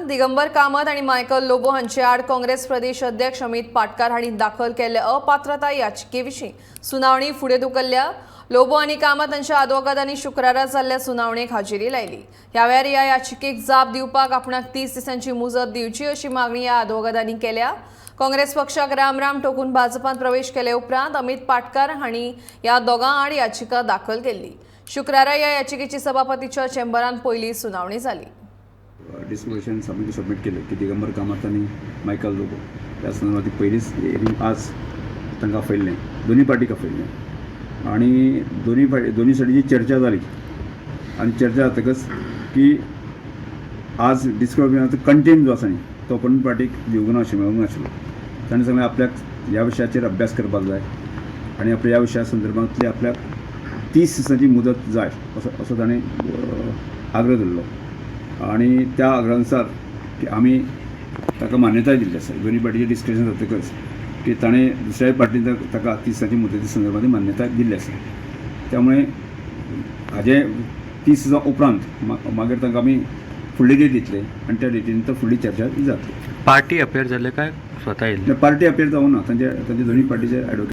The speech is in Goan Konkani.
दिगंबर कामत आनी मायकल लोबो हांचे आड काँग्रेस प्रदेश अध्यक्ष अमित पाटकार हांणी दाखल केल्ले अपात्रताय याचिके विशीं सुनावणी फुडें धुकल्ल्या. लोबो आनी कामत हांच्या आदवोगादांनी शुक्रारा जाल्ल्या सुनावणेक हाजेरी लायली. ह्या वेळार ह्या याचिकेक जाप दिवपाक आपणाक 30 दिसांची मुजत दिवची अशी मागणी ह्या आदवोगादांनी केल्या. काँग्रेस पक्षाक रामराम ठोकून भाजपात प्रवेश केले उपरांत अमित पाटकार हांणी ह्या दोगां आड याचिका दाखल केल्ली. शुक्रारा ह्या याचिकेची सभापतीच्या चेंबरांत पयली सुनावणी जाली. डिस्क्रिप्शन सबमिट सबमिट केलें की दिगंबर कामत आनी मायकल लोबो ह्या संदर्भात ती पयलीच हियरींग आज तांकां आपयल्लें, दोनूय पार्टीक आपयल्लें आनी दोनूय पार्टी दोनूय सायडीची चर्चा जाली आनी चर्चा जातकच की आज डिस्क्रिप्शनाचो कंटेंट जो आसा न्ही तो ओपोनंट पार्टीक दिवंक नाशिल्लो, मेळूंक नाशिल्लो. ताणें सांगलें, आपल्याक ह्या विशयाचेर अभ्यास करपाक जाय आनी आपल्या ह्या विशया संदर्भांतली आपल्याक 30 दिसांची मुदत जाय असो ताणें आग्रह धरलो आनी त्या आग्रहानुसार की आमी ताका मान्यताय दिल्ली आसा. दोनूय पार्टीचें डिस्कशन जातकच की ताणें दुसऱ्याय पार्टीन ताका 30 दिसांची मुदती संदर्भात मान्यताय दिल्ली आसा. त्यामुळे हाजे 30 दिसां उपरांत मागीर तांकां आमी फुडली डेट दितले आनी त्या डेटी नंतर फुडली चर्चा जातली. पार्टी अपेर जाले काय स्वता येयल्ले? पार्टी अपेर जावना, तांचे दोन्ही पार्टीचे एडवोकेट.